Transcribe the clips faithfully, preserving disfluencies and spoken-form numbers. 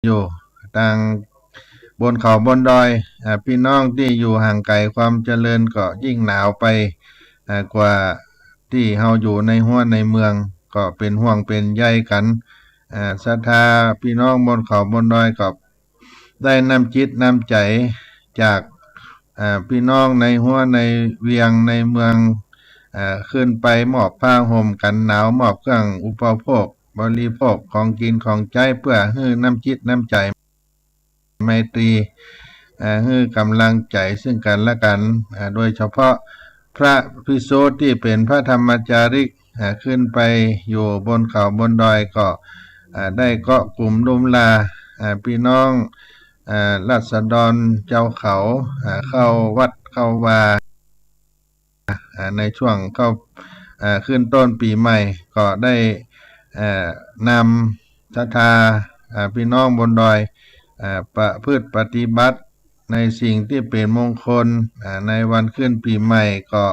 อยู่ตางบนเขาบนดอย อ่า ปี้น้องตี้อยู่ห่างไก๋ความเจริญก็ยิ่งหนาวไป อ่า กว่าตี้เฮาอยู่ในฮั้วในเมือง ก็เป๋นห่วงเป๋นใยกั๋น อ่า ศรัทธาปี้น้องบนเขาบนดอยก็ได้น้ำจิตน้ำใจ๋จาก อ่า ปี้น้องในฮั้วในเวียงในเมือง อ่า ขึ้นไปมอบผ้าห่มกั๋นหนาว มอบเครื่องอุปโภคบริโภค ของกิ๋นของใจ๊ เปื้อหื้อน้ำจิตน้ำใจ๋ไมตรี อ่า หื้อก๋ำลังใจ๋ซึ่งกั๋นและกั๋น อ่า โดยเฉพาะพระภิกษุตี้เป๋นพระธรรมจาริก อ่า ขึ้นไปอยู่บนเขาบนดอยก็ อ่า ได้เกาะกลุ่มดุมรา อ่า ปี้น้อง อ่า ราษฎรจาวเขา อ่า เข้าวัดเข้าวา อ่า ในช่วงเข้า อ่า ขึ้นต้นปี๋ใหม่ ก็ได้ อ่า นำศรัทธา อ่า ปี้น้องบนดอย อ่า ประพฤติปฏิบัติในสิ่งตี้เป๋นมงคล อ่า ในวันขึ้นปี๋ใหม่ก็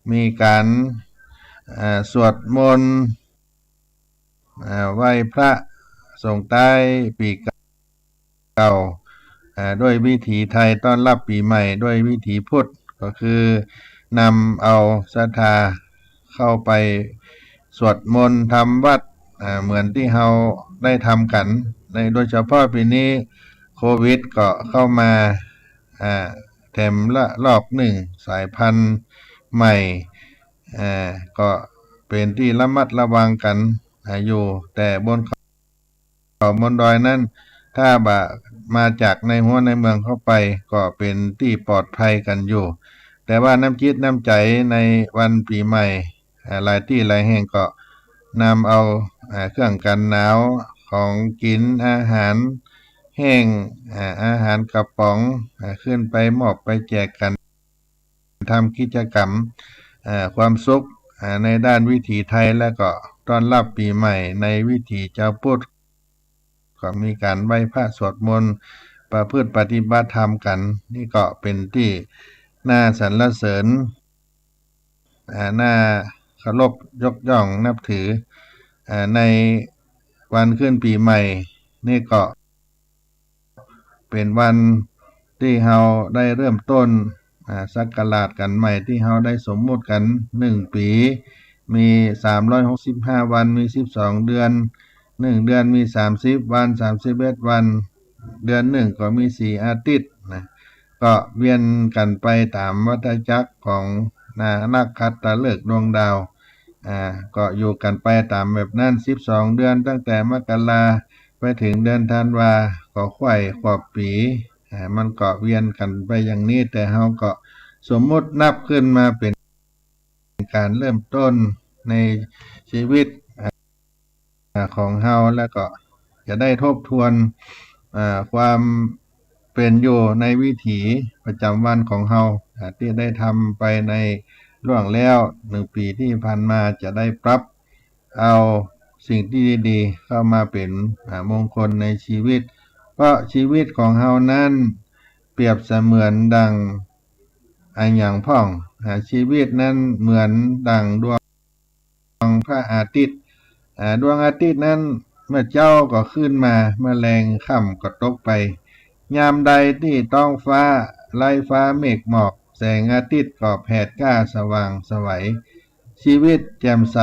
มีก๋าน อ่า สวดมนต์ อ่า ไหว้พระส่งท้ายปี๋เก่า อ่า ด้วยวิถีไทย ต้อนรับปี๋ใหม่ด้วยวิถีพุทธ ก็คือนำเอาศรัทธาเข้าไปสวดมนต์ทำวัตร อ่า เหมือนตี้เฮาได้ทำกั๋น ใน โดยเฉพาะปี๋นี้โควิดก็เข้ามา อ่า แถมละลอกนึ่ง สายพันธุ์ใหม่ อ่า ก็เป๋นตี้ระมัดระวังกั๋น อ่า อยู่ แต่บนเขาบนดอยนั้น ถ้าบ่ามาจากในฮั้วในเมืองเข้าไป ก็เป๋นตี้ปลอดภัยกั๋นอยู่ แต่ว่าน้ำจิตน้ำใจ๋ในวันปี๋ใหม่ อ่า หลายตี้หลายแห่งก็นำเอา อ่า เครื่องกั๋นหนาว ของกิ๋น อาหารแห้ง อ่า อาหารกระป๋อง อ่า ขึ้นไปมอบไปแจกกั๋น ทำกิจกรรม อ่า ความสุข อ่า ในด้านวิถีไทย แล้วก็ต้อนรับปี๋ใหม่ในวิถีจาวพุทธ ก็มีก๋านไหว้พระสวดมนต์ ประพฤติปฏิบัติธรรมกั๋น นี่ก็เป๋นตี้น่าสรรเสริญ อ่า น่าเคารพยกย่องนับถือ อ่า ในวันขึ้นปี๋ใหม่ นี่ก็เป๋นวันตี้เฮาได้เริ่มต้น อ่า ศักราชกั๋นใหม่ ตี้เฮาได้สมมุติกั๋น นึ่งปี๋มีสามร้อยหกสิบห้าวัน มีสิบสองเดือน นึ่งเดือนมีสามสิบวัน สามสิบเอ็ดวัน เดือนนึ่งก็มีสี่อาทิตย์นะ ก็เวียนกั๋นไปต๋ามวัฏจักรของนา นักขัตตฤกษ์ดวงดาว อ่า ก็อยู่กั๋นไปต๋ามแบบนั้น สิบสองเดือน ตั้งแต่มกราไปเถิงเดือนธันวา ก็ค่อยครบปี๋ อ่า มันก็เวียนกั๋นไปอย่างนี้ แต่เฮาก็สมมุตินับขึ้นมาเป๋นก๋านเริ่มต้นในชีวิต อ่า ของเฮา แล้วก็จะได้ทบทวน อ่า ความเป๋นอยู่ในวิถีประจ๋ำวันของเฮา อ่า ตี้ได้ทำไปในล่วงแล้วนึ่งปี๋ตี้ผ่านมา จะได้ปรับเอาสิ่งตี้ดีๆ เข้ามาเป๋น อ่า มงคลในชีวิต เพราะชีวิตของเฮานั้นเปรียบเสมือนดังอะหยังพ่อง อ่า ชีวิตนั้นเหมือนดังดวง พระอาทิตย์ อ่า ดวงอาทิตย์นั้นเมื่อเจ๊าก็ขึ้นมา เมื่อแลงค่ำก็ตกไป ยามใดตี้ท้องฟ้าไร้ฟ้าเมฆหมอก แสงอาทิตย์ก็แผดกล้าสว่างไสว ชีวิตแจ่มใส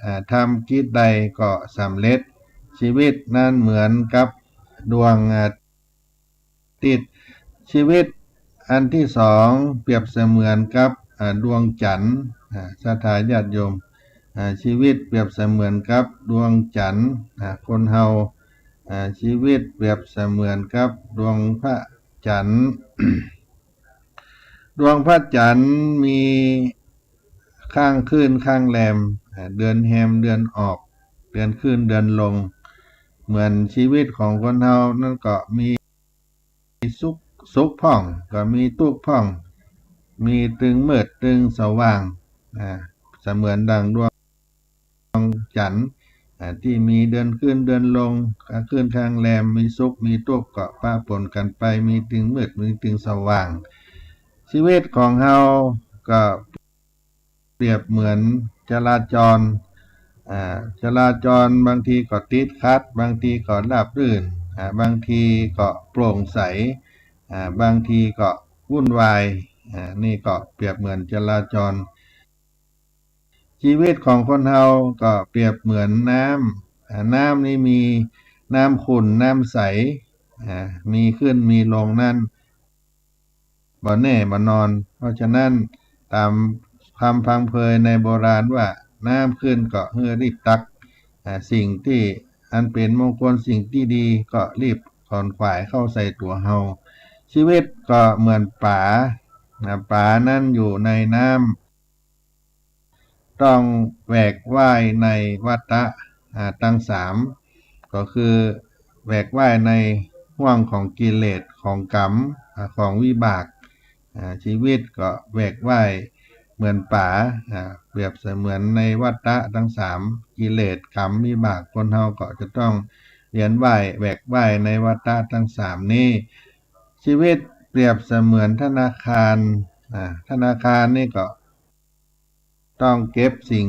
อ่า ทำกิจใดก็สำเร็จ ชีวิตนั้นเหมือนกับดวงอา ทิตย์ ชีวิตอันตี้สองเปรียบเสมือนกับ อ่า ดวงจั๋นทร์ อ่า ศรัทธาญาติโยม อ่า ชีวิตเปรียบเสมือนกับดวงจั๋นทร์ อ่า คนเฮา อ่า ชีวิตเปรียบเสมือนกับดวงพระจั๋นทร์ ดวงพระจั๋นทร์มีข้างขึ้นข้างแรม อ่า เดือนแฮมเดือนออก เดือนขึ้นเดือนลง เหมือนชีวิตของคนเฮานั้นก็มี สุข สุขพ่อง ก็มีตุ๊กข์พ่อง มีตึงมืดตึงสว่าง อ่า เสมือนดังดวงจั๋นทร์ อ่า ตี้มีเดือนขึ้นเดือนลง ข้างขึ้นข้างแรม มีสุขมีตุ๊กข์ก็ปะปนกั๋นไป มีตึงมืดมีตึงสว่าง ชีวิตของเฮาก็ เปรียบเหมือนจราจร อ่า จราจรบางทีก็ติดขัด บางทีก็ราบรื่น อ่า บางทีก็โปร่งใส อ่า บางทีก็วุ่นวาย อ่า นี่ก็เปรียบเหมือนจราจร ชีวิตของคนเฮาก็เปรียบเหมือนน้ำ อ่า น้ำนี่มีน้ำขุ่นน้ำใส อ่า มีขึ้นมีลงนั้น บ่แน่บ่นอน เพราะฉะนั้นต๋ามคำพังเพยในโบราณว่า น้ำขึ้นก็หื้อรีบตัก อ่า สิ่งตี้อันเป๋นมงคลสิ่งตี้ดีก็รีบขวนขวายเข้าใส่ตั๋วเฮา ชีวิตก็เหมือนป๋า อ่า ป๋านั้นอยู่ในน้ำ ต้องแหวกว่ายในวัฏฏะ อ่า ตังสาม ก็คือแหวกว่ายในห้วงของกิเลส ของกรรม อ่า ของวิบาก อ่า ชีวิตก็แหวกว่ายเหมือนป๋า อ่า เปรียบเสมือนในวัฏฏะตังสาม กิเลส กรรม วิบาก คนเฮาก็จะต้องเวียนว่ายแหวกว่ายในวัฏฏะตังสามนี้ ชีวิตเปรียบเสมือนธนาคาร อ่า ธนาคารนี่ก็ ต้องเก็บสิ่ง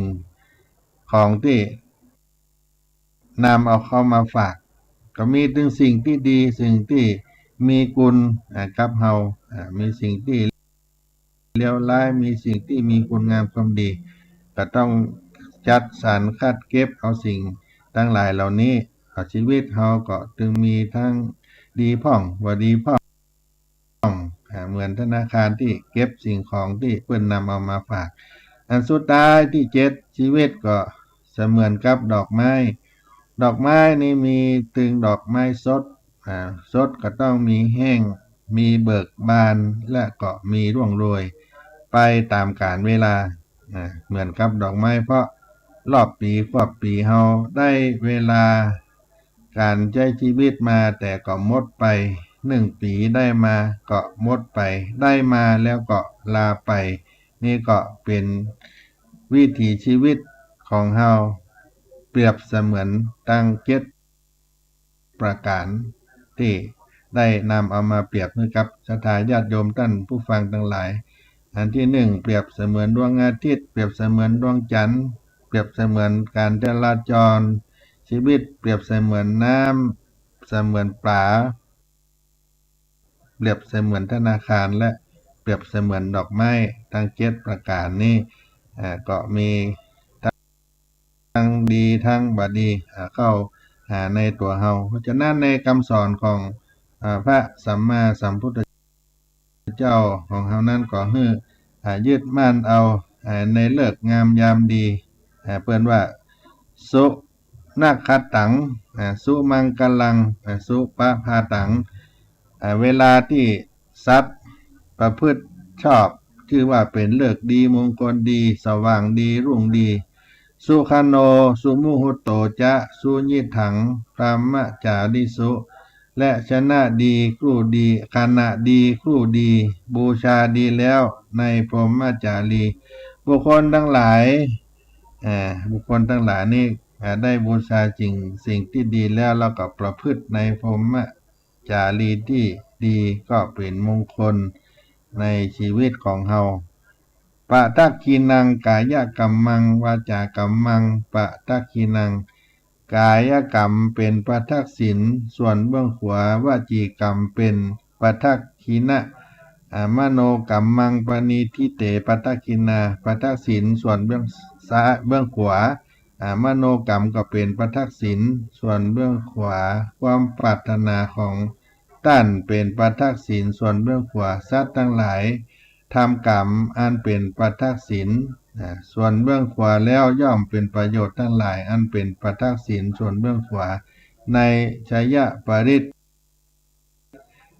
ของตี้นำเอาเข้ามาฝาก ก็มีตึงสิ่งตี้ดี สิ่งตี้มีกุณ อ่า กับเฮา อ่า มีสิ่งตี้เลวร้าย มีสิ่งตี้มีคุณงามความดี ก็ต้องจัดสรรคัดเก็บเอาสิ่งตังหลายเหล่านี้ อ่า ชีวิตเฮาก็ตึงมีตึงดีพ่อง บ่ดีพ่อง อ่า เหมือนธนาคารตี้เก็บสิ่งของตี้เปิ้นนำเอามาฝาก อันสุดท้ายตี้เจ็ด ชีวิตก็เสมือนกับดอกไม้ ดอกไม้นี่มีตึงดอกไม้สด อ่า สดก็ต้องมีแห้ง มีเบิกบาน และก็มีร่วงโรยไปต๋ามกาลเวลา อ่า เหมือนกับดอกไม้ เพราะรอบปี๋ครอบปี๋เฮาได้เวลาก๋านใจ๊ชีวิตมาแต่ก็หมดไป นึ่งปี๋ได้มาก็หมดไป ได้มาแล้วก็ลาไป นี่ก็เป๋นวิถีชีวิตของเฮา เปรียบเสมือนตึงเจ็ดประก๋านตี้ได้นำเอามาเปรียบหื้อกับศรัทธาญาติโยมต้านผู้ฟังตังหลาย อันตี้นึ่ง เปรียบเสมือนดวงอาทิตย์ เปรียบเสมือนดวงจันทร์ เปรียบเสมือนก๋านจราจร ชีวิตเปรียบเสมือนน้ำ เสมือนป๋า เปรียบเสมือนธนาคาร และเปรียบเสมือนดอกไม้ ตึงเจ็ดประก๋านนี้ อ่า ก็มีตึงดีตึงบ่ดี อ่า เข้าหาในตั๋วเฮา เพราะฉะนั้นในกำสอนของ อ่า พระสัมมาสัมพุทธเจ้าของเฮานั้นก็หื้อ อ่า ยึดมั่นเอา อ่า ในฤกษ์งามยามดี อ่า เปิ้นว่า สุนักขัตตัง อ่า สุมังคลัง อ่า สุปภาตัง อ่า เวลาตี้สัตว์ประพฤติชอบ จื้อว่าเป๋นฤกษ์ดีมงคลดี สว่างดีรุ่งดี สุขโณ สุมุหุตโตจะ สุยิตถัง พรหมจาริสุ และชนะดีครูดี ขณะดีครูดี บูชาดีแล้วในพรหมจารี บุคคลตังหลาย อ่า บุคคลตังหลายนี้ อ่า ได้บูชาสิ่ง สิ่งตี้ดีแล้ว แล้วก็ประพฤติในพรหมจารีตี้ดี ก็เป๋นมงคลในชีวิตของเฮา ปะทักขิณัง กายกัมมัง วาจากัมมัง ปะทักขิณัง กายกรรมเป๋นปะทักษิณ ส่วนเบื้องขวา วจีกรรมเป๋นปะทักขิณะ อ่า มโณกัมมัง ปะณิฏฐิเต ปะทักขิณา ปะทักษิณ ส่วนเบื้องซ้าย เบื้องขวา อ่า มโณกรรมก็เป๋นปะทักษิณ ส่วนเบื้องขวา ความปรารถนาของต้านเป๋นปะทักษิณ ส่วนเบื้องขวา สัตว์ตังหลายทำกรรมอันเป๋นปะทักษิณ อ่า ส่วนเบื้องขวาแล้วย่อมเป๋นประโยชน์ตังหลายอันเป๋นปะทักษิณ ส่วนเบื้องขวา ในชยปริตร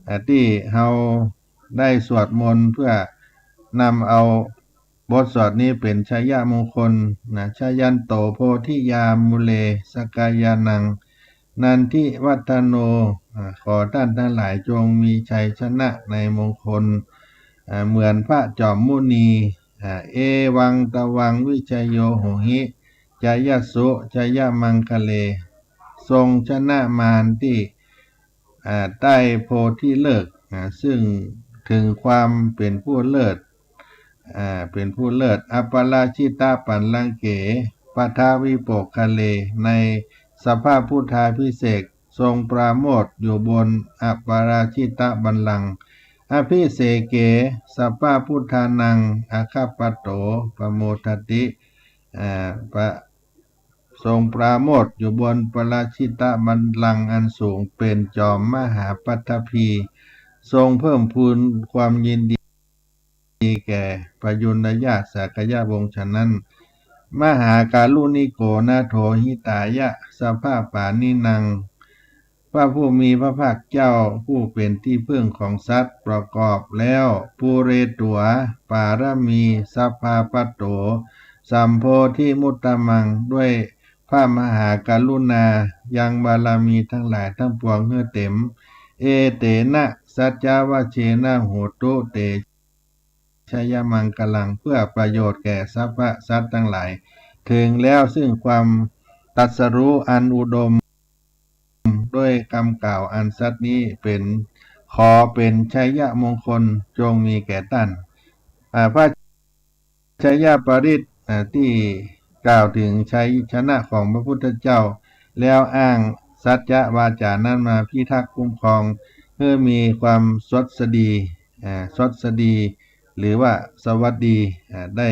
อ่า ตี้เฮาได้สวดมนต์เปื้อนำเอาบทสวดนี้เป๋นชยมงคลนะ ชยันโตโพธิยามูเล สกยานัง นันทิวัฒโน อ่า ขอต้านตังหลายจงมีชัยชนะในมงคล อ่า เหมือนพระจอมมุนี อ่า เอวังตวังวิชโยโหหิ ชยสสุ ชยมังคะเล ทรงชนะมารตี้ อ่า ใต้โพธิฤกษ์ อ่า ซึ่งถึงความเป๋นผู้เลิศ อ่า เป๋นผู้เลิศ อปราชิตปัลลังเก ปัทวิโปกคะเล ในสภาพพุทธาภิเษก ทรงปราโมทย์อยู่บนอปราชิตบัลลังก์ อภิเสเก สัพพะพุทธานัง อาคัปปะโต ปะโมทะติ อ่า ปะ ทรงปราโมทย์อยู่บนปราชิตบัลลังก์อันสูง เป๋นจอมมหาปัตภี ทรงเพิ่มพูนความยินดีแก่ปยุณญาติสากยวงศ์ ฉะนั้น มหาการุณิโก นาโถ หิตายะ สัพพปาณินัง พระผู้มีพระภาคเจ้าผู้เป๋นที่พึ่งของสัตว์ ประกอบแล้ว ปูเรตัว ปารมี สัพพาปัตโต สัมโพธิมุตตมัง ด้วยพระมหากรุณา ยังบารมีทั้งหลายทั้งปวงหื้อเต็ม เอเตนะ สัจจวเชนะ โหตุ เต ชยมังคลัง เพื่อประโยชน์แก่สรรพสัตว์ทั้งหลาย ถึงแล้วซึ่งความตรัสรู้อันอุดมด้วยกำกล่าวอันสัตย์นี้เป๋น ขอเป๋นชัยมงคลจงมีแก่ต้าน อ่า พระชัยปริตร อ่า ตี้กล่าวเถิงชัยชนะของพระพุทธเจ้า แล้วอ้างสัจจวาจานั้นมาพิทักษ์คุ้มครอง หื้อมีความสวัสดี อ่า สวัสดี หรือว่าสวัสดี อ่า ได้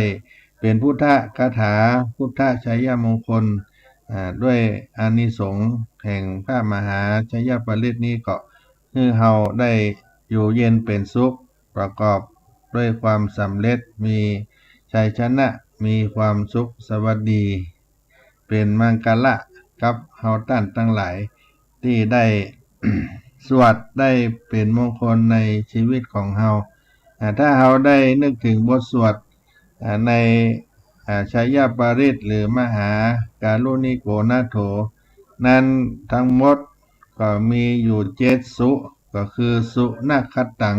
เป๋นพุทธคาถา พุทธชัยมงคล อ่า ด้วยอานิสงส์แห่งพระมหาชัยปริตรนี้ ก็หื้อเฮาได้อยู่เย็นเป๋นสุข ประกอบด้วยความสำเร็จ มีชัยชนะ มีความสุขสวัสดี เป๋นมังคละกับเฮาต้านตังหลาย ตี้ได้ สวดได้เป๋นมงคลในชีวิตของเฮา อ่า ถ้าเฮาได้นึกเถิงบทสวด อ่า ใน อ่า ชัยปริตร หรือมหาการุณิโกนาโถ นั้นทั้งหมดก็มีอยู่เจ็ดสุ ก็คือสุนคตัง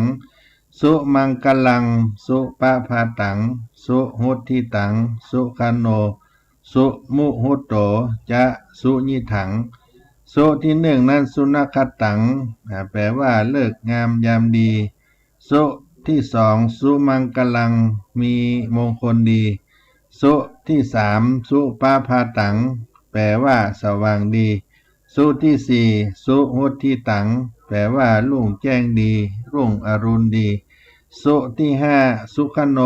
สุมังคลัง สุปภาตัง สุหุตถิตัง สุขโน สุมุหุตโต จะ สุยิทัง สุตี้นึ่งนั้นสุนคตัง อ่า แปลว่าฤกษ์งามยามดี สุตี้สองสุมังคลัง มีมงคลดี สุตี้สามสุปภาตัง แปลว่าสว่างดี สุตี้สี่สุหุตถิตัง แปลว่ารุ่งแจ้งดี รุ่งอรุณดี สุตี้ห้าสุขโน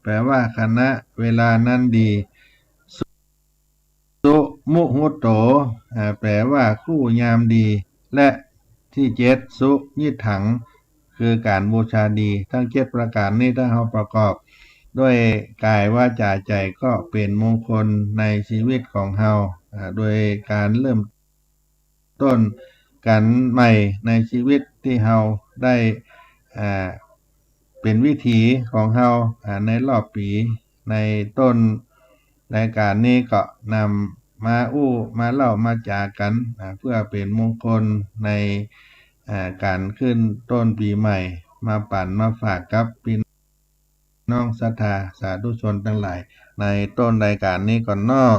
แปลว่าขณะเวลานั้นดี สุมุหุตโต อ่า แปลว่าคู่ยามดี และตี้เจ็ดสุยิทัง คือก๋านบูชาดี ทั้งเจ็ดประก๋านนี้ถ้าเฮาประกอบด้วยก๋ายวาจาใจ๋ก็เป๋นมงคลในชีวิตของเฮา อ่า โดยก๋านเริ่ม ต้นกั๋นใหม่ในชีวิตตี้เฮาได้ อ่า เป๋นวิถีของเฮา อ่า ในรอบปี๋ ในต้นรายก๋านนี้ก็นำมาอู้มาเล่ามาจ๋ากั๋น อ่า เพื่อเป๋นมงคลใน อ่า ก๋านขึ้นต้นปี๋ใหม่ มาปั๋นมาฝากกับปี้ น้องศรัทธาสาธุชนตังหลาย ในต้นรายก๋านนี้ก่อนเนาะ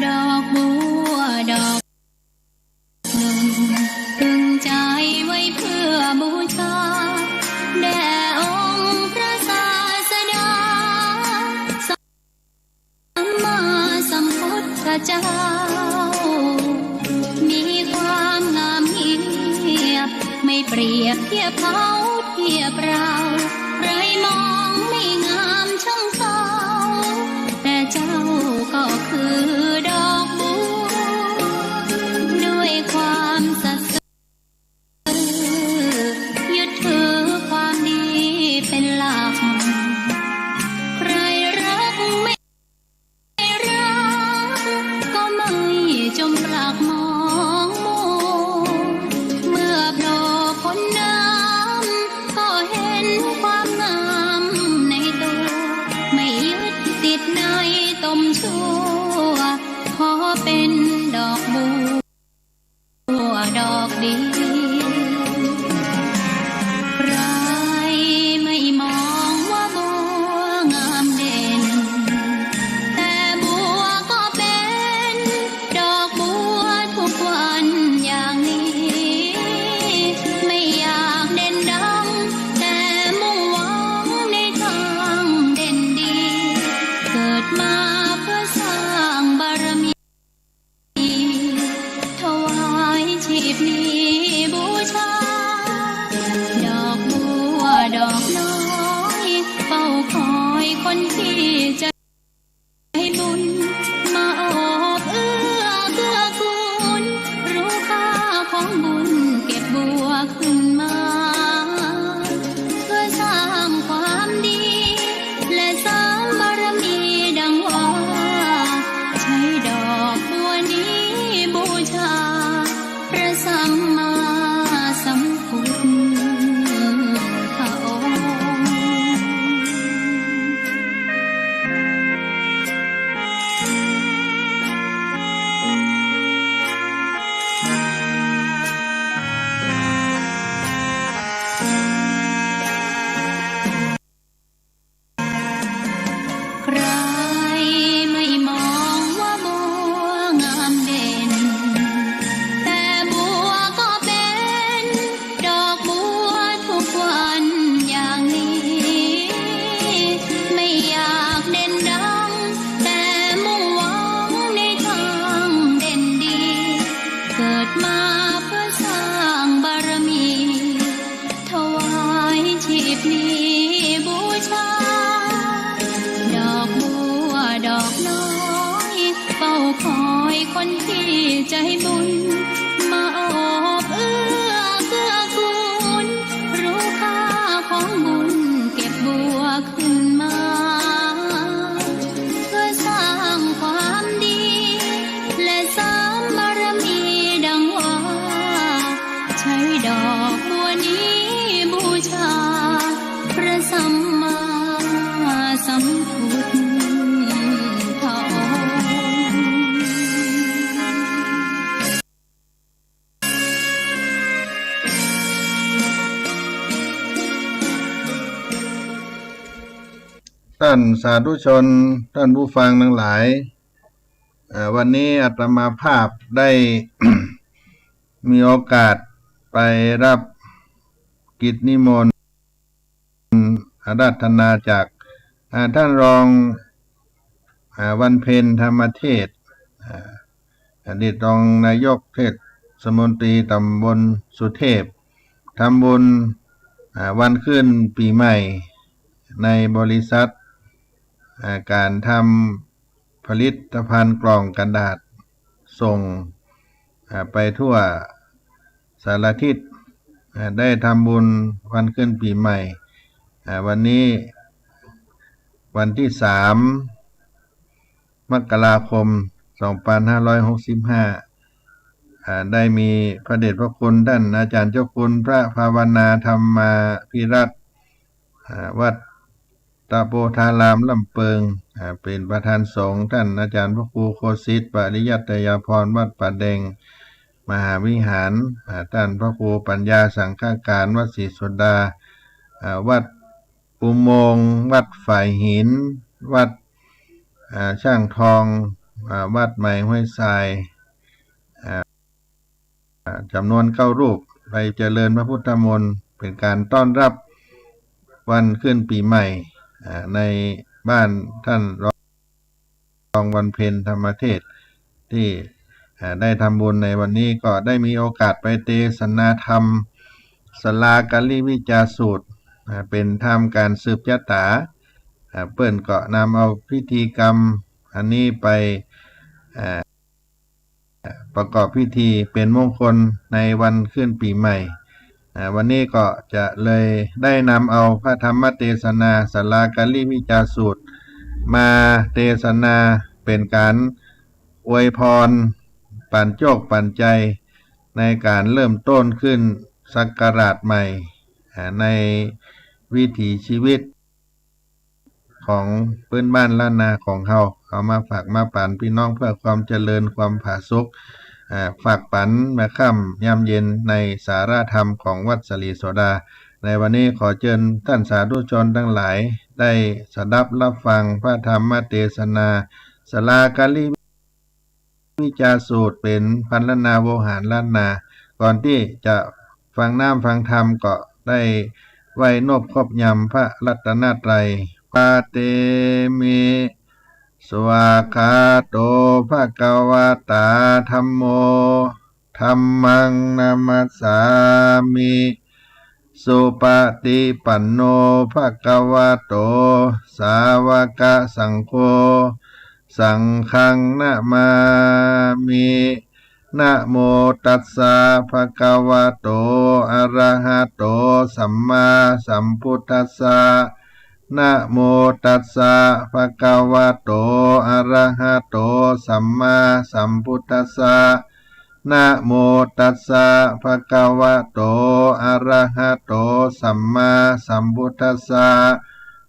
ดอกบัวดอก หนึ่ง ตึงใจไว้เพื่อบูชา แด่องค์พระศาสดา สัมมาสัมพุทธเจ้า มีความงามเงียบ ไม่เปรียบเทียบเขาเทียบเรา ใครมองไม่งามช่างเศร้า แต่เจ้าก็คือดอกบัว ด้วยความสัตย์ซื่อ ยึดถือความดีเป็นหลัก ใครรักไม่ รักก็ไม่จมปลักมองมัว เมื่อโผล่พ้นน้ำก็เห็น สมชั่ว ขอเป๋นดอกบัวดอกเดียว ใครไม่มองว่าบัวงามเด่น แต่บัวก็เป๋นดอกบัวทุกวันอย่างนี้ ไม่อยากเด่นดัง แต่มุ่งหวังในทางเด่นดี เกิดมาเพื่อสร้างบารมี ถวายชีพนี้บูชา ดอกบัวดอกน้อย เฝ้าคอยคนที่ใจบุญ มาโอบเอื้อเกื้อกูล รู้ค่าของบุญเก็บบัวขึ้นมา เพื่อสร้างความดี และสร้างบารมีดังว่า ใช้ดอกบัวนี้บูชา พระสัมมาสัมพุทธองค์ ใครไม่มองว่าบัวงามเด่น แต่บัวก็เป๋นดอกบัวทุกวันอย่างนี้ ไม่อยากเด่นดัง แต่มุ่งหวังในทางเด่นดี เกิดมาเพื่อสร้างบารมี ถวายชีพนี้บูชา ดอกบัวดอกน้อย เฝ้าคอยคนที่ใจบุญ มาโอบเอื้อเกื้อกูล รู้ค่าของบุญเก็บบัวขึ้นมา เพื่อสร้างความดี และสร้างบารมีดังว่า ใช้ดอกบัวนี้บูชา พระสัมมาสัมพุทธองค์ ท่านสาธุชน ท่านผู้ฟังทั้งหลาย เอ่อ วันนี้อาตมาภาพได้ มีโอกาสไปรับกิจนิมนต์อาราธนาจาก อ่า ท่านรอง อ่า วันเพ็ญ ธรรมเทศน์ อ่า อดีตรองนายกเทศมนตรีตำบลสุเทพ ทำบุญ อ่า วันขึ้นปีใหม่ในบริษัท อ่า การทำผลิตภัณฑ์กล่องกระดาษส่ง อ่า ไปทั่วสารทิศ อ่า ได้ทำบุญวันขึ้นปีใหม่ อ่า วันนี้วันที่สาม มกราคม สองพันห้าร้อยหกสิบห้า อ่า ได้มีพระเดชพระคุณท่านอาจารย์เจ้าคุณพระภาวนาธรรมาภิรัตน์ อ่า วัดตะโพธารามลำเปิง อ่า เป็นประธานสงฆ์ ท่านอาจารย์พระครูโคสิทธิ์ ปริยัตยาภรณ์ วัดป่าแดงมหาวิหาร อ่า ท่านพระครูปัญญาสังฆการ วัดศรีโสดา อ่า วัดอุโมงค์ วัดฝายหิน วัด อ่า ช่างทอง อ่า วัดใหม่ห้วยทราย อ่า อ่า จำนวนเก้ารูป ไปเจริญพระพุทธมนต์ เป็นการต้อนรับวันขึ้นปีใหม่ อ่า ในบ้านท่านรองวันเพ็ญ ธรรมเทศน์ ที่ อ่า ได้ทำบุญในวันนี้ ก็ได้มีโอกาสไปเตสนาธรรม สลาการิวิจาสูตร อ่า เป็นธรรมการสืบชะตา อ่า เปิ้นก็นำเอาพิธีกรรมอันนี้ไป อ่า ประกอบพิธีเป็นมงคลในวันขึ้นปีใหม่ อ่า วันนี้ก็จะเลยได้นำเอาพระธรรมเตสนา สลาการิวิจาสูตร มาเตสนาเป็นการอวยพรปั๋นโจคปั๋นชัย ในการเริ่มต้นขึ้นศักราชใหม่ อ่า ในวิถีชีวิต ของปื้นบ้านล้านนาของเฮา เอามาฝากมาปั๋นปี้น้องเปื้อความเจริญความผาสุก อ่า ฝากปั๋นเมื่อค่ำยามเย็นในสาระธรรมของวัดสะหลีโสดา ในวันนี้ขอเจิญต้านสาธุชนตังหลายได้สดับฮับฟังพระธรรมเตสนา สาลากาลิ วิจาสูตรเป๋นพรรณนาโวหารล้านนา ก่อนตี้จะฟังน้ำฟังธรรมก็ได้ไหว้นบครบยำพระรัตนตรัย ปาเตมิ สวากขาโต ภะคะวะตา ธัมโม ธัมมัง นะมัสสามิ สุปะติปันโน ภะคะวะโต สาวกสังโฆ สังฆัง นะมามิ นะโมตัสสะ ภะคะวะโต อะระหะโต สัมมาสัมพุทธัสสะ นะโมตัสสะ ภะคะวะโต อะระหะโต สัมมาสัมพุทธัสสะ นะโมตัสสะ ภะคะวะโต อะระหะโต สัมมาสัมพุทธัสสะ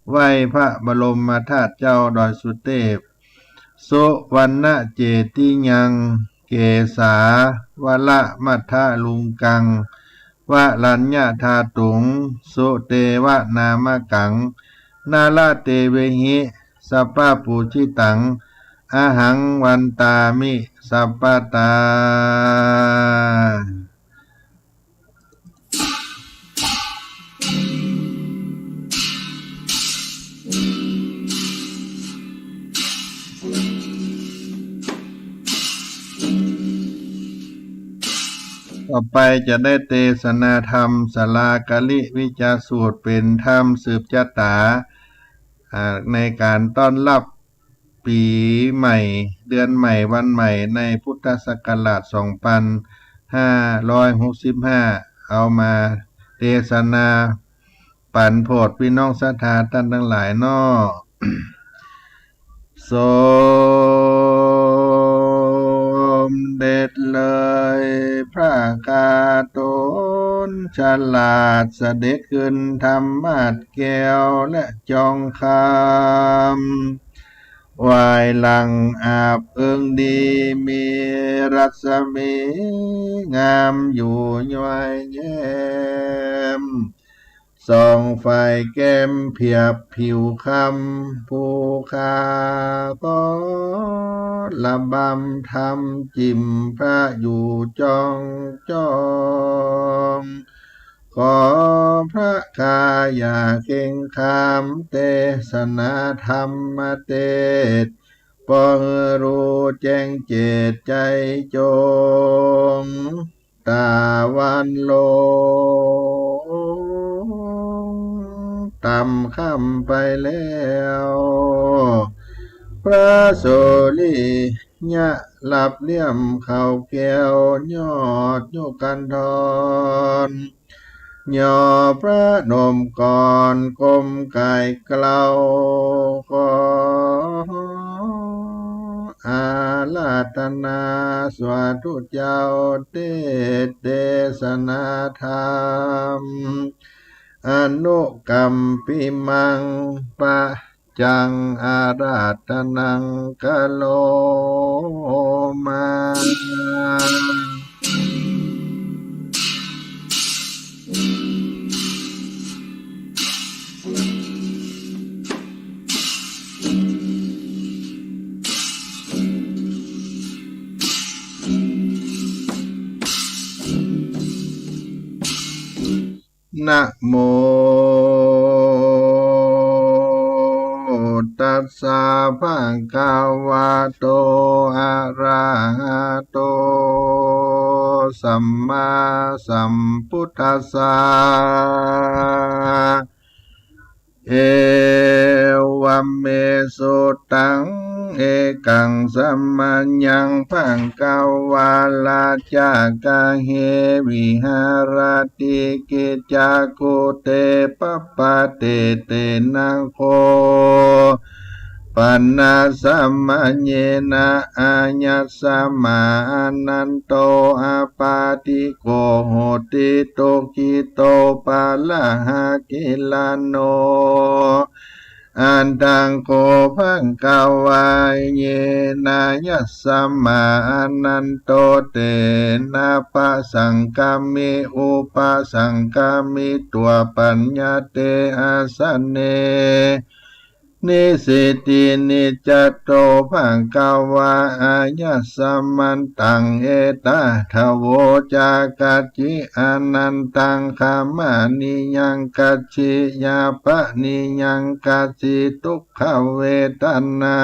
ไหว้พระบรมธาตุเจ้าดอยสุเตพ สุวัณณเจติยัง เกสาวละมัทธลุงกัง วะรัญญะธาตุง สุเตวะนามะกัง นะละเตเวหิ สัพพะปูจิตัง อะหัง วันตามิ สัพพะตา ต่อไปจะได้เตสนาธรรม สาลากาลิวิจาสูตร เป๋นธรรมสืบจะต๋า อ่า ในก๋านต้อนฮับ ปี๋ใหม่ เดือนใหม่ วันใหม่ ในพุทธศักราช สองปันห้าร้อยหกสิบห้า เอามาเตสนาปั๋นโผดปี้น้องศรัทธาต้านตังหลายเนาะ สมเด็จเลยพระคาโตนฉลาด เสด็จขึ้นธรรมาสน์แก้วและจองคำ วายหลังอาบเอิงดี มีรัศมีงามอยู่ย้อยแย้ม ส่องไฟแก้มเผียบผิวคำ ผู้ข้าขอระบำธรรม จิ่มพระอยู่จ้องจ้อง ขอพระข้าอย่าเกรงขาม เตสนาธรรมเตสน์ ปอหื้อฮู้แจ้งเจตน์ใจ๋จง ต๋าวันลงต่ำค่ำไปแล้ว พระสุริยะลับเลี่ยมเข้าแก้วยอดยุคันธร ย่อพระนมก่อนก้มกายเกล้า ขออาราธนาสาธุเจ้า เตสน์เตสนาธรรม อนุกัมปิมัง ปัจจังอาราธนัง กะโรมา นะโมตัสสะ ภะคะวะโต อะระหะโต สัมมาสัมพุทธัสสะ เอวัมเม สุตัง เอกัง สะมะยัง ภะคะวา ราชา กะเห วิหะระติ กิจจา กุเต ปะปะเตเตนะ โค ปะนะ สะมะเยนะ อายัสมา อานันโต อาปาติโก โหติ ทุกขิโต ปะระหะ กิลาโน Atha kho bhagavā, yena yassmā ananto tena pasaṅkami upasaṅkamitvā paññate āsane nisīdi, niccato bhagavā āyasmantaṃ etadavoca: Kacci anantaṃ khamanīyaṃ, kacci yāpaniyaṃ, kacci dukkhavedanā.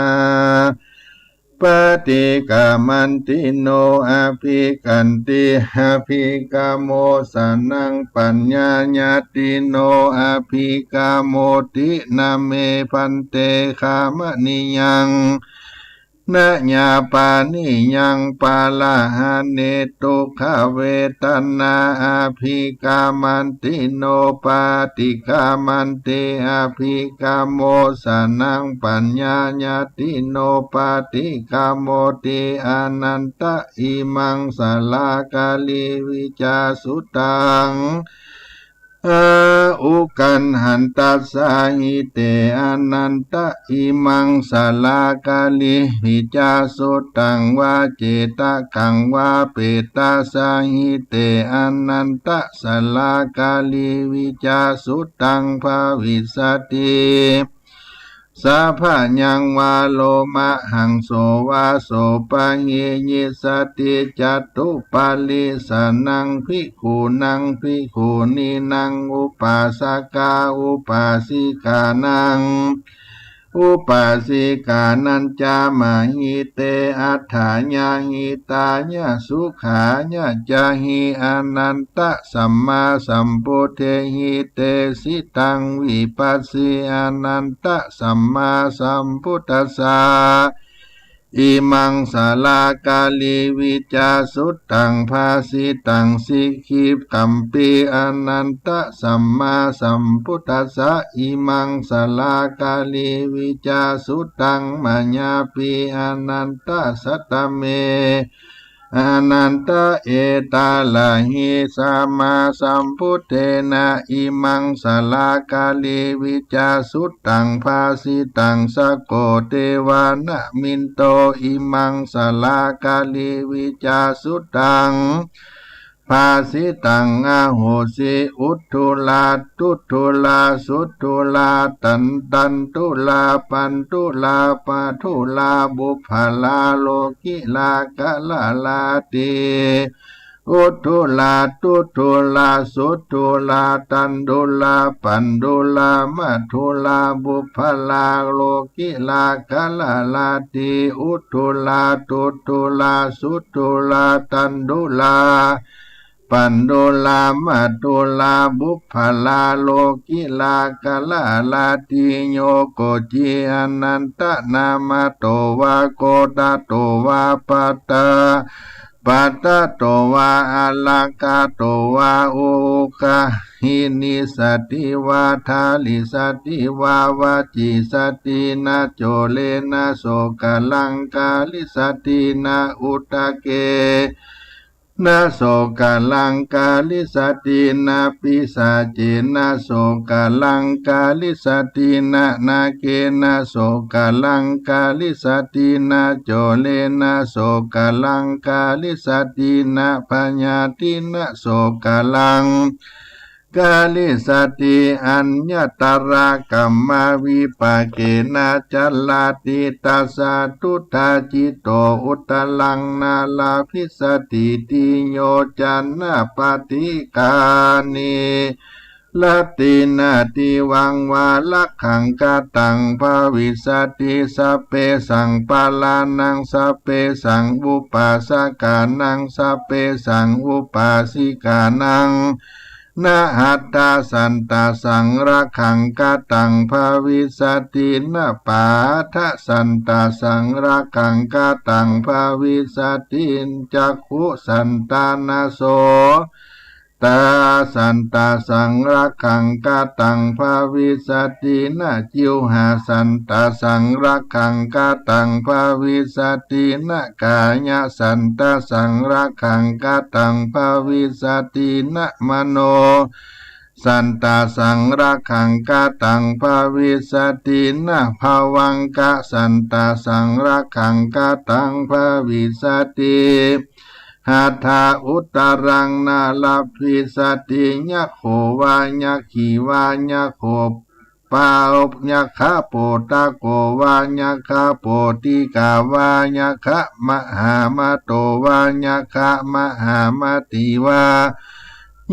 Paṭikkamanti no abhikkhanti, abhikkamosanaṃ paññāyati, no abhikkamoti. Na me bhante khamanīyaṃ, na yāpaniyaṃ, palahane dukkhavedanā. Abhikkamanti no paṭikkamanti, abhikkamosanaṃ paññāyati, no paṭikkamoti. Anantaṃ imaṃ sarakārīvicasutaṃ, a uggahantassa hi te anantaṃ imaṃ sarakārīvicasutaṃ, vā cetakampa tassa hi te anantaṃ sarakārīvicasutaṃ. Bhavissati sabbayaṃ vā lomahaṃso vā, sopāhiyissati catuppālisānaṃ bhikkhūnaṃ bhikkhūnīnaṃ upāsakā upāsikānaṃ upāsikānañca mahite atthāya hitāya sukhāya ca. Hi anantasammāsambuddhe, hi te sitaṃ vipassī anantasammāsambuddhassa imaṃ sarakārīvicasutaṃ bhāsitaṃ sikkhikkampi anantasammāsambuddhassa imaṃ sarakārīvicasutaṃ mayāpi anantasattame anantaetarahi sammāsambuddhena imaṃ sarakārīvicasutaṃ bhāsitaṃ. Sakko devanamindo imaṃ sarakārīvicasutaṃ bhāsitaṃ ahosi: Uddhulā duddhulā suddhulā tan-, tandhulā bandhulā padhulā puggalā lokilā kaḷāḷāti. Uddhulā duddhulā suddhulā tandhulā bandhulā madhulā puggalā lokilā kaḷāḷāti. Uddhulā duddhulā suddhulā tandhulā bandhulā madhulā puggalā lokilā kaḷāḷāti. Yo kocī anantanāmato vā gottato vā patta- pattato vā arahato vā oghayinissati vā dalīsati vā vacīsati na corena sokkaraṃ karissati na udake na sokkaraṃ karissati na pisācena sokkaraṃ karissati na nāgena sokkaraṃ karissati na corena sokkaraṃ karissati na byādhina sokkaraṃ karissati. Aññatra kammavipākena carati tassa duṭṭhacittō uttaraṃ na labhissatīti. Yo cānappaṭi ghāne rattinadivaṃ vā rakkhaṃ kataṃ bhavissati. Sabbesaṃ pārānaṃ sabbesaṃ upāsakānaṃ sabbesaṃ upāsikānaṃ na addhasantasaṃ rakkhaṃ kataṃ bhavissati, na pādasantasaṃ rakkhaṃ kataṃ bhavissati, cakkhusantanasotasantasaṃ rakkhaṃ kataṃ bhavissati, na jivhasantasaṃ rakkhaṃ kataṃ bhavissati, na kāyasantasaṃ rakkhaṃ kataṃ bhavissati, na mano สันตะสังฆังคตังภวิสสติ นะภวังคะสันตะสังฆังคตังภวิสสติ หัตถะอุตตรังนะลัพพิสสติ ยัคโขวายัคขีวา ยัคโข ปา ยัคขะโปตะโกวา ยัคขะโปติกาวา ยัคขะมหามัตโตวา ยัคขะมหามัตติวา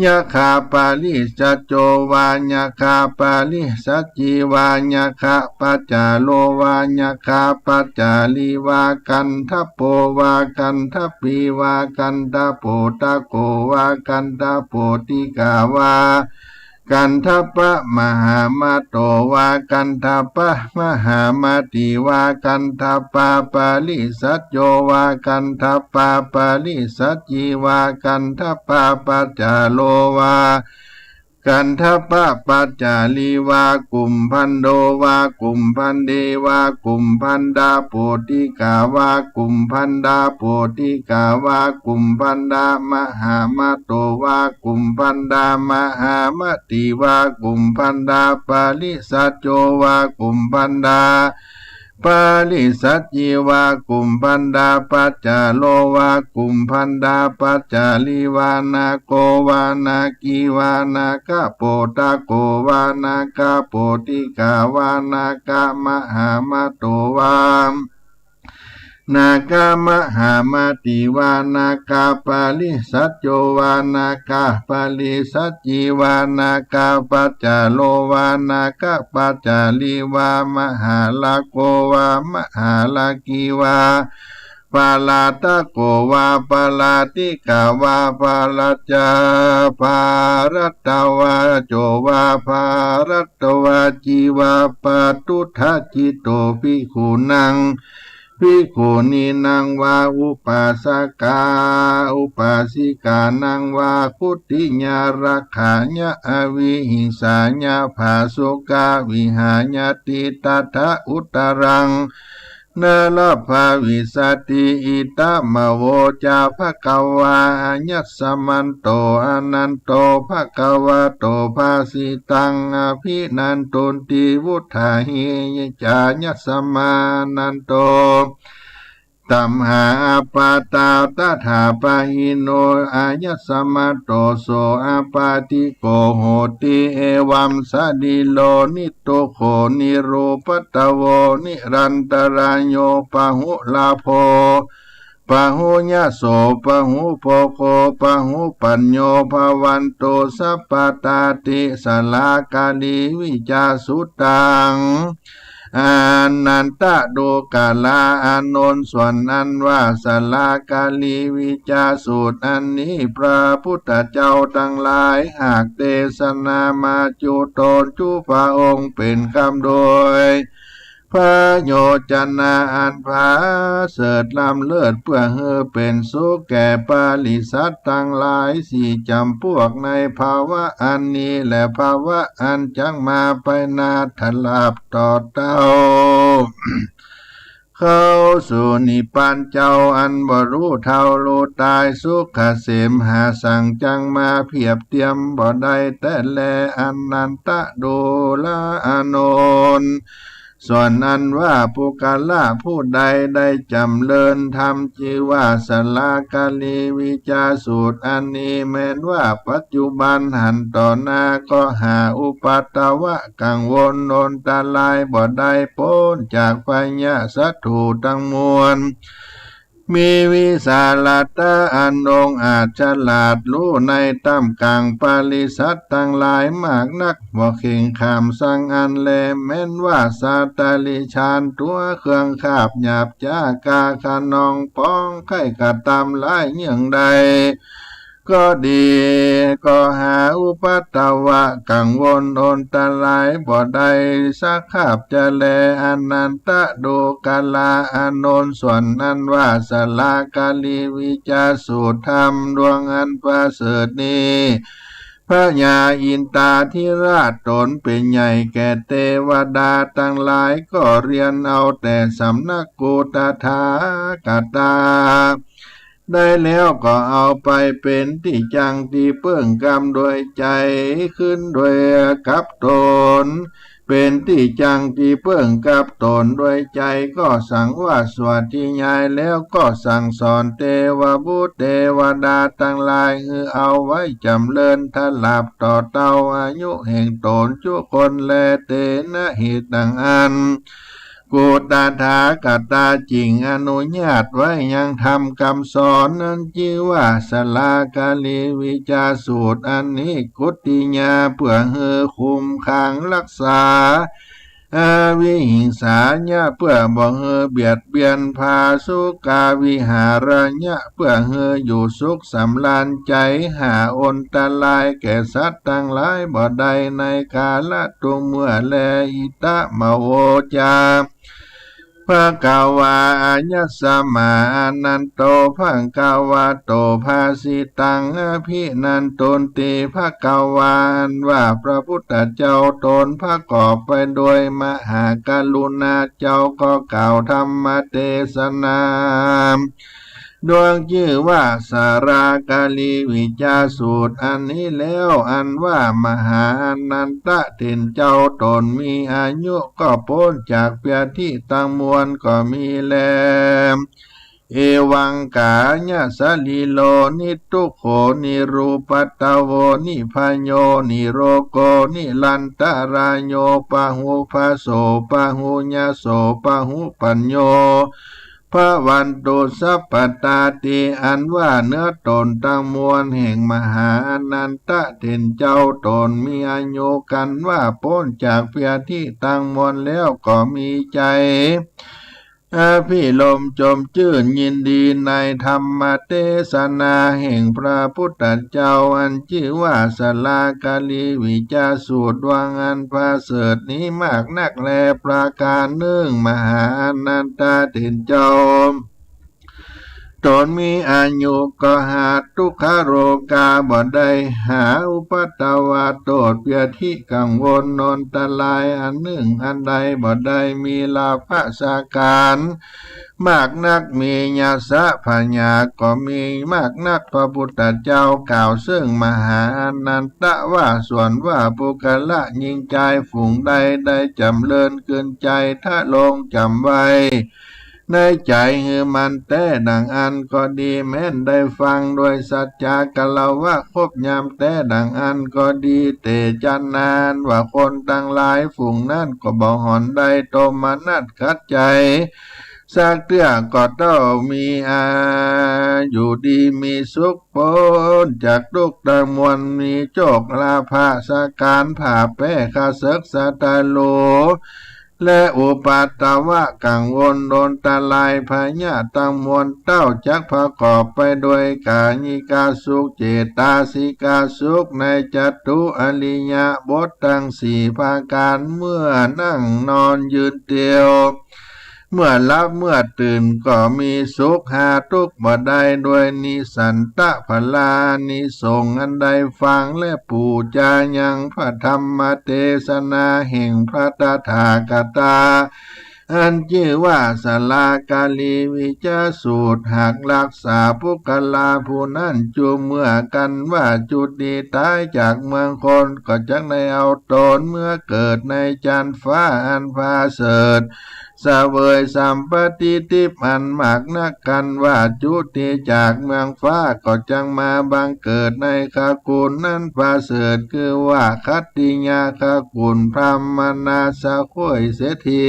ยัคขะปริสสะโจวา ยัคขะปริสสจีวา ยัคขะปัจจาโลวา ยัคขะปัจจาลีวา กัณฑปโปวา กัณฑปปีวา กัณฑะโปตะโกวา กัณฑะโปติกาวา กัณฑปะมหามัตโตวา กัณฑปะมหามัตติวา กัณฑปะปริสสะโจวา กัณฑปะปริสสจีวา กัณฑปะปัจจาโลวา กัณฑปะปัจจาลีวา กุมภัณโดวา กุมภัณดีวา กุมภัณฑะโปติกาวา กุมภัณฑะโปติกาวา กุมภัณฑะมหามัตโตวา กุมภัณฑะมหามัตติวา กุมภัณฑะปริสสะโจวา กุมภัณฑะ ปริสสจีวา กุมภัณฑะปัจจาโลวา กุมภัณฑะปัจจาลีวา นาโกวา นาคีวา นาคะโปตะโกวา นาคะโปติกาวา นาคะมหามัตโตวา นาคะมหามัตติวา นาคะปริสสะโจวา นาคะปริสสจีวา นาคะปัจจาโลวา นาคะปัจจาลีวา มหาลาโกวา มหาลาคีวา ปาลาตะโกวา ปาลาติกาวา ปาลาจา ปารัตตวาโจวา ปารัตตวาจีวา ปัตตุทะจิตโต ภิกขุนัง ภิกขุนีนังวา อุปาสกา อุปาสิกานังวา ขุตติยารักขายะ อวิหิงสายะ ผาสุกะวิหายติ ตัตถะอุตตรัง นะลัพพวิสสติ อิตะมะโวจา ภะคะวา อายัสมันโต อานันโต ภะคะวะโต ภาสิตัง อะภินันตุนติ วุฏฐาหิ จายัสมานันโต ตัมหาอัปปะตา ตถาปะหิโน อายัสมันโต โส อัปปาติโก โหติ เอวัม สะลิโล นิตตุโข นิรูปัตตะโว นิรันตะราโย ปะหุลาโภ ปะหุยะโส ปะหุโภโค ปะหุปัญโญ ภะวันตุ สัพพะตาติ สะลากะลีวิจาสุตัง อานันตะดูกะลา อานนท์ ส่วนอันว่าสะลากะลีวิจาสูตรอันนี้ พระพุทธเจ้าตังหลายหากเตสนามาจุตน จุพระองค์เป๋นกำโดย พระโยจนะอันผาเสริฐล้ำเลิศ เปื้อหื้อเป๋นสุขแก่ปริสัตว์ตังหลายสี่จ๋ำปวก ในภาวะอันนี้และภาวะอันจักมาไปหน้า ตราบต่อเต้า เข้าสู่นิพพานเจ้าอันบ่ฮู้เฒ่าฮู้ต๋าย สุขเกษมหาสังจักมาเปียบเตียมบ่ได้แต๊แล อานันตะดูรา อานนท์ ส่วนอันว่าปุคคละผู้ใดได้จ๋ำเริญธรรมจื้อว่าสะลากะลีวิจาสูตรอันนี้ แม้นว่าปัจจุบันหั้น ต่อหน้าก็หาอุปัตตวะกังวลอนตรายบ่ได้ ป๊นจากพยาศัตรูตังมวล มีวิสาละตาอันองอาจฉลาดฮู้ในต้ามก๋างปริสัตว์ตังหลายมากนัก บ่เข่งขามสักอันแล แม้นว่าสัตว์เดรัจฉานตั๋วเครื่องคาบหยาบจ๊ากล้าคะนองปองใค่กระตำร้ายเยื่องใดก็ดี ก็หาอุปัตตวะกังวลอนตรายบ่ได้สักคาบจะแล อานันตะดูกะลา อานนท์ ส่วนอันว่าสะลากะลีวิจาสูตรธรรมดวงอันประเสริฐนี้ พญาอินทาธิราชต๋นเป๋นใหญ่แก่เตวดาตังหลาย ก็เรียนเอาแต่สำนักกุตถาคตา ได้แล้วก็เอาไปเป๋นตี้จั้งตี้เปิ้งกำโดยใจ๋ ขึ้นโดยกับต๋น เป๋นตี้จั้งตี้เปิ้งกับต๋นโดยใจ๋ ก็สังวาสวัตถิยาย แล้วก็สั่งสอนเตวบุตรเตวดาตังหลาย หื้อเอาไว้จ๋ำเริญถลาบต่อเต้าอายุแห่งต๋นจุคนแล เตนะ เหตุดังอั้น กุตถาคตา จึ่งอนุญาตไว้ยังธรรมกำสอนนั้น จื้อว่าสลาคลีวิจาสูตร อันนี้กุตติยา เปื้อหื้อคุ้มขังฮักษา อวิหิงสายะ เปื้อบ่หื้อเบียดเบียน ภาสุขาวิหารยะ เปื้อหื้ออยู่สุขสำราญใจ๋ หาอันตรายแก่สัตว์ตังหลายบ่ได้ ในกาละทุกเมื่อแล อิตะมะโวจา ภะคะวา อายัสมา อานันโต ภะคะวะโต ภาสิตัง อภินันทุนติ ภะคะวา อันว่าพระพุทธเจ้าต๋นประกอบไปโดยมหากรุณา เจ้าก็กล่าวธรรมเตสนา ดวงจื้อว่าสลาคลีวิจาสูตร อันนี้แล้ว อันว่ามหาอานันทะเถรเจ้าต๋นมีอายุก็ป๊นจากเปียธิตังมวลก็มีแล เอวังกายะสะรีโร นิทุกโข นิรูปัตตะโว นิพะโย นิโรโก นิรันตะราโย ปะหุพะโส ปะหุญะโส ปะหุปัญโญ ภะวันตุสัพพะตาติ อันว่าเนื้อต๋นตังมวลแห่งมหาอานันทะเถรเจ้าต๋นมีอายุกันว่าป๊นจากเปียธิตังมวลแล้วก็มีใจ๋ อภิรมย์จมจื้นยินดีในธรรมเตสนาแห่งพระพุทธเจ้า อันจื้อว่าสลาคลีวิจาสูตร วังอันประเสริฐนี้มากนักแล ประก๋านนึ่ง มหาอานันทะเถรเจ้าต๋นมีอายุก็หาทุกขโรกาบ่ได้ หาอุปัตตวะโต้ษเปียธิกังวลอันตรายอันนึ่งอันใดบ่ได้ มีลาภะสาก๋านมากนัก มียาสะผะยาก็มีมากนัก พระพุทธเจ้ากล่าวเซิ่งมหาอานันทะว่า ส่วนว่าปุคคละญิงจายฝูงใดได้จ๋ำเริญกึณใจ๋ทะลงจ๋ำไว้ในใจ๋หื้อมั่นแต๊ดังอั้นก็ดี แม้นได้ฟังโดยสัจจะคารวะครบยามแต๊ดังอั้นก็ดี เตจะนา อันว่าคนตังหลายฝูงนั้นก็บ่หอนได้โทมนัสขัดใจ๋สักเตื้อ ก็เต้ามีอายุดีมีสุขป๊นจากทุกข์ตังมวล มีโชคลาภะสาก๋านผ่าแป๊ข้าเสิกศัตรู และอุปัตตวะกังวลอันตรายพยาธิตังมวล เต้าจักประกอบไปโดยกายิกสุข เจตสิกสุข ในจตุอริยบทตังสี่ประก๋าน เมื่อนั่งนอนยืนเตียว เมื่อหลับเมื่อตื่นก็มีสุข หาทุกข์บ่ได้ โดยนิสันตะพลานิสงส์อันได้ฟังและปู๋จายังพระธรรมเตสนาแห่งพระตถาคตา อันจื้อว่าสลาคลีวิจาสูตร หากรักษาปุคคละผู้นั้นจุเมื่อกั๋นว่าจุติต๋ายจากเมืองคน ก็จักได้เอาต๋นเมื่อเกิดในจั๊นฟ้าอันประเสริฐ เสวยสัมปติทิพย์อันมากนัก กั๋นว่าจุติจากเมืองฟ้า ก็จักมาบังเกิดในขกุลนั้นประเสริฐ คือว่าขัตติยขกุล พราหมณาสะโคยเศรษฐี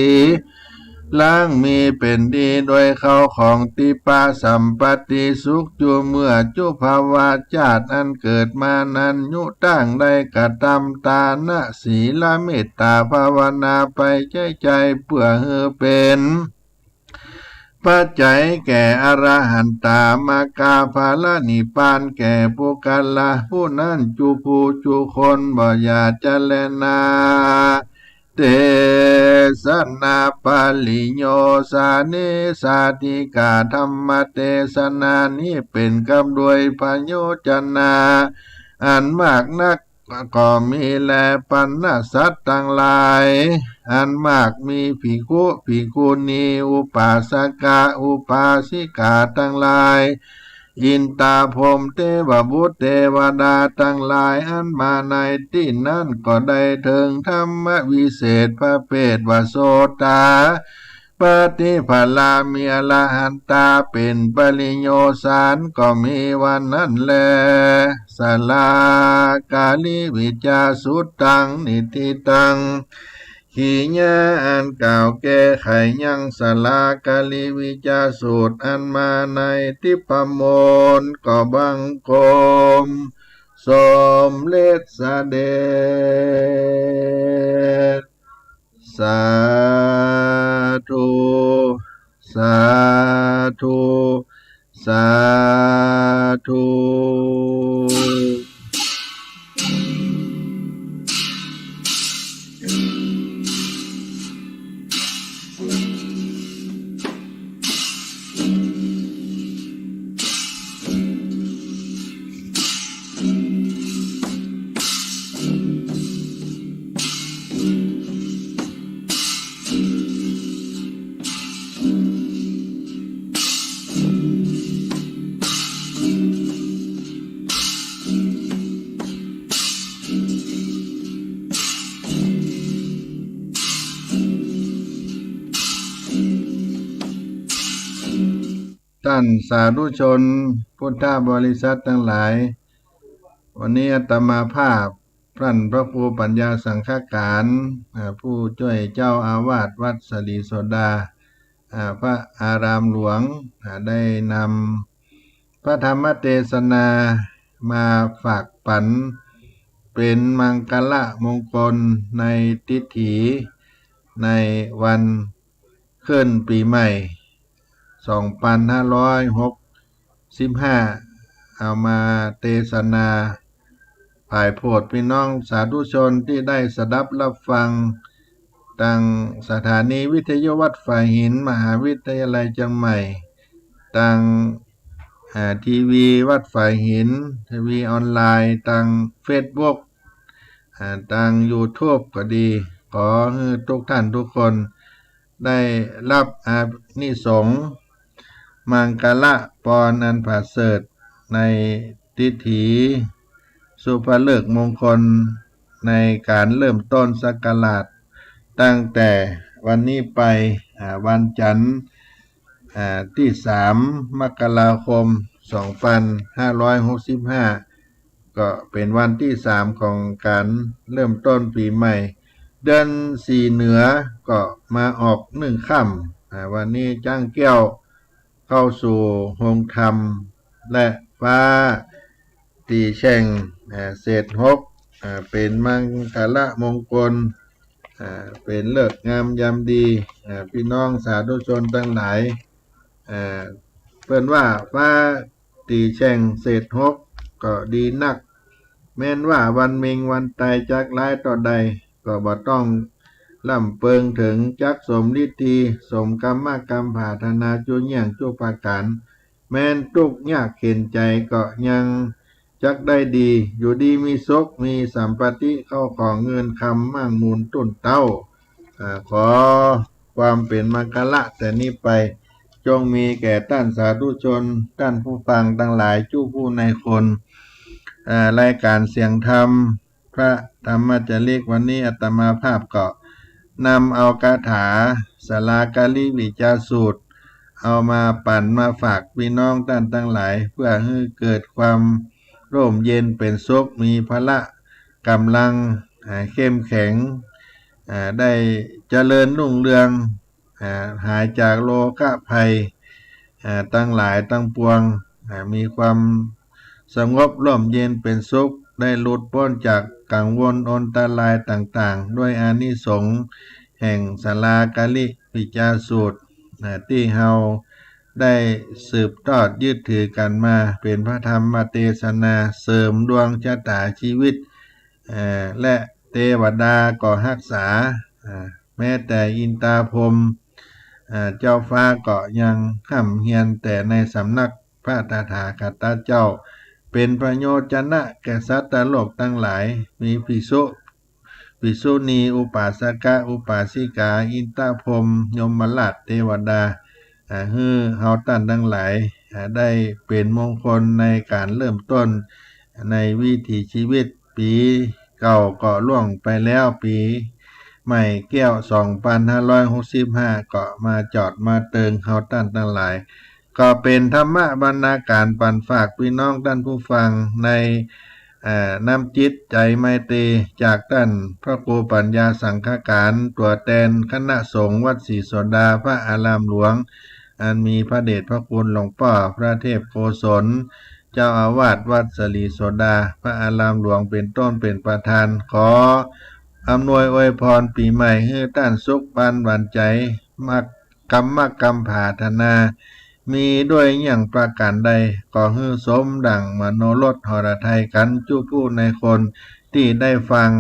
หลังมีเป๋นดีโดยเข้าของทิพพสัมปติสุขจุเมื่อจุภวชาติอันเกิดมานั้น ยุตั้งได้กระทำตานะ ศีล เมตตาภาวนาไปใจ๊ใจ๋ เปื้อหื้อเป๋นปัจจัยแก่อรหันตามรรคผลนิพพานแก่ปุคคละผู้นั้นจุผู้จุคน บ่อย่าจะแลนา เตสนาปริโยสาเนสาธิกา ธรรมเตสนานี้เป๋นกำด้วยพยัญชนะอันมากนัก ก็มีแล ปรรณสัตว์ตังหลายอันมาก มีภิกขุ ภิกขุณี อุปาสกะ อุปาสิกาตังหลาย อินตาพรหมเตวบุตรเตวดาตังหลายอันมาในตี้นั้นก็ได้เถิงธรรมวิเศษประเภทว่าโสตาปัตติผลา มีอรหันตาเป๋นปริโยสารก็มีว่านั้นแล สลากาลิวิจจสุตตัง นิฏฐิตัง กิริยาอันกล่าวแก้ไขยังสลากาลิวิจจสูตรอันมาในทิพมนต์ก็บังคมสมเร็จเสด็จ สาธุ สาธุ สาธุ ต้านสาธุชนพุทธบริษัทตังหลาย วันนี้อาตมาภาพ ต้านพระครูปัญญาสังฆการ อ่า ผู้จ้วยเจ้าอาวาสวัดสรีโสดา อ่า พระอารามหลวง อ่า ได้นำพระธรรมเตสนามาฝากปั๋น เป๋นมังคละมงคลในทิถี ในวัน ขึ้นปี๋ใหม่ สองปันห้าร้อยหกสิบห้า เอามาเตสนา ผ่ายโผดพี่น้องสาธุชนตี้ได้สดับฮับฟัง ตางสถานีวิทยุวัดฝายหิน มหาวิทยาลัยเจียงใหม่ ตาง อ่า ทีวีวัดฝายหิน ทีวีออนไลน์ ตางเฟซบุ๊ก อ่า ตางยูทูบก็ดี ขอหื้อทุกท่านทุกคน ได้ฮับอานิสงส์ มังคละปอนอันผาเสริฐ ในทิถีสุภฤกษ์มงคล ในก๋านเริ่มต้นศักราช ตั้งแต่วันนี้ไป อ่า วันจันทร์ อ่า ตี้สาม มกราคม สองปันห้าร้อยหกสิบห้า ก็เป๋นวันตี้สามของก๋านเริ่มต้นปี๋ใหม่ เดือนสี่เหนือก็มาออกหนึ่งค่ำ อ่า วันนี้จ๊างแก้วเข้าสู่โฮงธรรม และฟ้า ตี๋แช่ง อ่า เศษหก อ่า เป๋นมังคละมงคล อ่า เป๋นฤกษ์งามยามดี อ่า พี่น้องสาธุชนตังหลาย อ่า เปิ้นว่าฟ้าตี๋แช่งเศษหก ก็ดีนัก แม้นว่าวันเม็งวันต๋ายจักร้ายเต้าใด ก็บ่ต้องร่ำเปิงเถิง จักสมฤทธี สมกรรมกำปรารถนาจุเยียงจุประก๋าน แม้นตุ๊กข์ยากเข็ญใจ๋ก็ยังจักได้ดี อยู่ดีมีสุข มีสัมปัตติ เข้าของเงินคำมั่งมูลตุ้นเต๊า อ่า ขอความเป๋นมังคละแต่นี้ไป จงมีแก่ต้านสาธุชน ต้านผู้ฟังตังหลาย จุผู้ในคน อ่า รายก๋านเสียงธรรม พระธรรมจาริก วันนี้อาตมาภาพก็นำเอาคาถาสลากาลิวิจจสูตร เอามาปั๋นมาฝากพี่น้องต้านตังหลาย เปื้อหื้อเกิดความร่มเย็นเป๋นสุข มีพละก๋ำลัง อ่า เข้มแข็ง อ่า ได้เจริญรุ่งเรือง อ่า หายจากโรคภัย อ่า ตังหลายตังปวง อ่า มีความสงบร่มเย็นเป๋นสุข ได้หลุดป๊นจากกังวลอันตรายต่างๆ ด้วยอานิสงส์แห่งสลากาลิวิจจสูตร อ่า ตี้เฮาได้สืบทอดยึดถือกั๋นมา เป๋นพระธรรมเตสนาเสริมดวงชะต๋าจีวิต อ่า และเตวดาก็ฮักษา อ่า แม้แต่อินตาพรหม อ่า เจ้าฟ้าก็ยังฮ่ำเฮียนแต่ในสำนักพระตถาคตเจ้า เป๋นประโยชนะแก่สัตว์โลกตังหลาย มีภิกษุ ภิกษุณี อุปาสกะ อุปาสิกา อินตาพรหม ยมราช เตวดา อ่า หื้อเฮาต้านตังหลาย อ่า ได้เป๋นมงคลในก๋านเริ่มต้นในวิถีจีวิต ปี๋เก่าก็ล่วงไปแล้ว ปี๋ใหม่แก้วสองปันห้าร้อยหกสิบห้าก็มาจอดมาเติงเฮาต้านตังหลาย ก็เป๋นธรรมบรรณาก๋ารปันฝากปี้น้องต้านผู้ฟังใน เอ่อ น้ำจิตใจ๋ไมตรี๋ จากต้านพระครูปัญญาสังฆก๋าร ตั๋วแตนคณะสงฆ์วัดศรีโสดาพระอารามหลวง อันมีพระเดชพระคุณหลวงป้อพระเทพโกศล เจ้าอาวาสวัดศรีโสดาพระอารามหลวงเป๋นต้นเป๋นประธาน ขออำนวยอวยพรปี๋ใหม่หื้อต้านสุขปานหวานใจ๋ มัก กำมักกำผาถนา มีด้วยเยี่ยงประก๋านใด ขอหื้อสมดั่งมโนรสหฤทัยกั๋นจุผู้ในคนตี้ได้ฟัง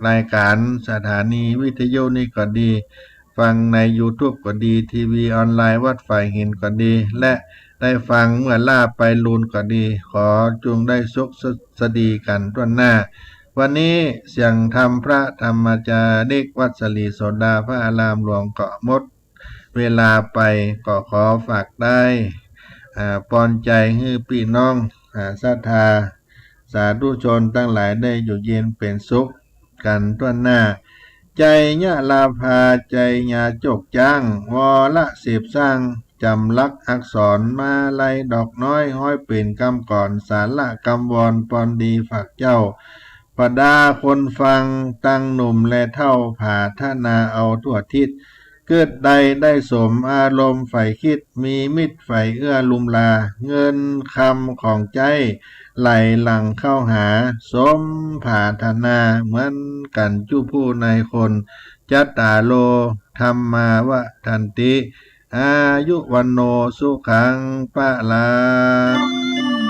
รายก๋านสถานีวิทยุนี้ก็ดี ฟังในยูทูบก็ดี ทีวีออนไลน์วัดฝายหินก็ดี และได้ฟังเมื่อล่าไปลูนก็ดี ขอจุ่งได้สุขสดีกั๋นถ้วนหน้า วันนี้เสียงธรรมพระธรรมาจาริกวัดศรีโสดาพระอารามหลวงก็หมดเวลาไป ก็ขอฝากได้ อ่า ปอนใจ๋หื้อปี้น้อง อ่า ศรัทธาสาธุชนตังหลายได้อยู่เย็นเป๋นสุขกั๋นถ้วนหน้า ชัยยะลาภา ชัยยาโจกจ้าง วรเสพสร้าง จ๋ำลักษณ์อักษร มาลัยดอกน้อย ฮ้อยเป๋นกำกร สาระกำวร ปอนดีฝากเจ้า บรรดาคนฟังตังหนุ่มและเฒ่า ผาถนาเอาทั่วทิศ กึ๊ดใดได้สมอารมณ์ใฝ่คิด มีมิตรใฝ่เอื้อลุมลา เงินคำของใจ๊ไหลหลั่งเข้าหา สมผาถนาเหมือนกั๋นจุผู้ในคน จัตตาโร ธัมมา วัฑฒันติ อายุ วัณโณ สุขัง พลัง